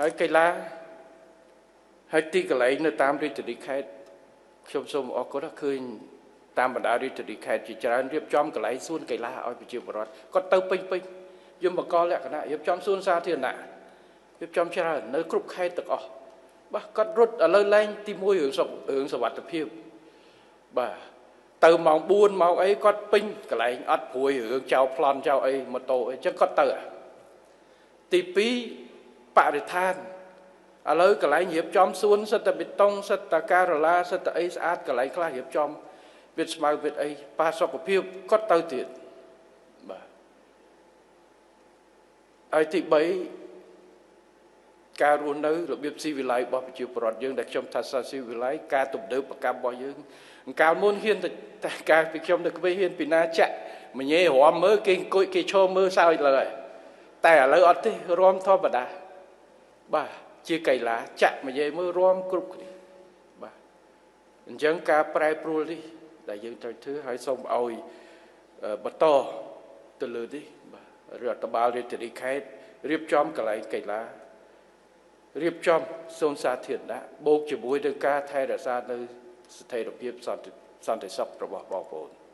ហើយកីឡា ហើយទីកន្លែងនៅតាមរាជធានីខេត្ត ខ្ញុំសូមអរគុណ ឃើញតាមបណ្ដារាជធានីខេត្តជាច្រើនរៀបចំកន្លែងសួនកីឡាឲ្យប្រជាពលរដ្ឋគាត់ទៅពេញពេញ យើងបង្កលក្ខណៈរៀបចំសួនសាធារណៈ រៀបចំច្រើននៅគ្រប់ខេត្តទាំងអស់។ បាទ គាត់រត់ឥឡូវឡើង ទី1 រឿងសុខ រឿងសុវត្ថិភាព បាទ ទៅម៉ោង4 ម៉ោងអី គាត់ពេញកន្លែង អត់ព្រួយរឿងចោលប្លន់ចោលអីម៉ូតូអីចឹង គាត់ទៅ។ ទី2 បរិស្ថាន ឥឡូវកន្លែងរៀបចំសួនសិតតែបេតុង សិតតែការ៉ូឡា សិតតែអីស្អាត កន្លែងខ្លះរៀបចំវាស្មៅវាអី ប៉ាសុខភាពគាត់ទៅទៀត។ បាទ ហើយទី3 ការរស់នៅរបៀបស៊ីវិល័យរបស់ប្រជាពលរដ្ឋយើង ដែលខ្ញុំថាស៊ីវិល័យ ការទំនើបកម្មរបស់យើង កាលមុនហ៊ានតែ កាលពីខ្ញុំនៅក្មេង ហ៊ានពីណាចាក់មញេរំមើល គេអង្គុយគេឈរមើលសើចលើហើយ តែឥឡូវអត់ទេ រំធម្មតា បាទ ជាកីឡា ចាក់មញេមើលរំគ្រប់គ្នា។ បាទ អញ្ចឹងការប្រែប្រួលនេះដែលយើងត្រូវធ្វើ ហើយសូមឲ្យបន្តទៅលើនេះ។ បាទ រដ្ឋបាលរាជធានីខេត្តរៀបចំកន្លែងកីឡា រៀបចំសូនសាធារណៈ បូកជាមួយនឹងការថែរក្សានៅស្ថិរភាពសន្តិសុខរបស់បងប្អូន។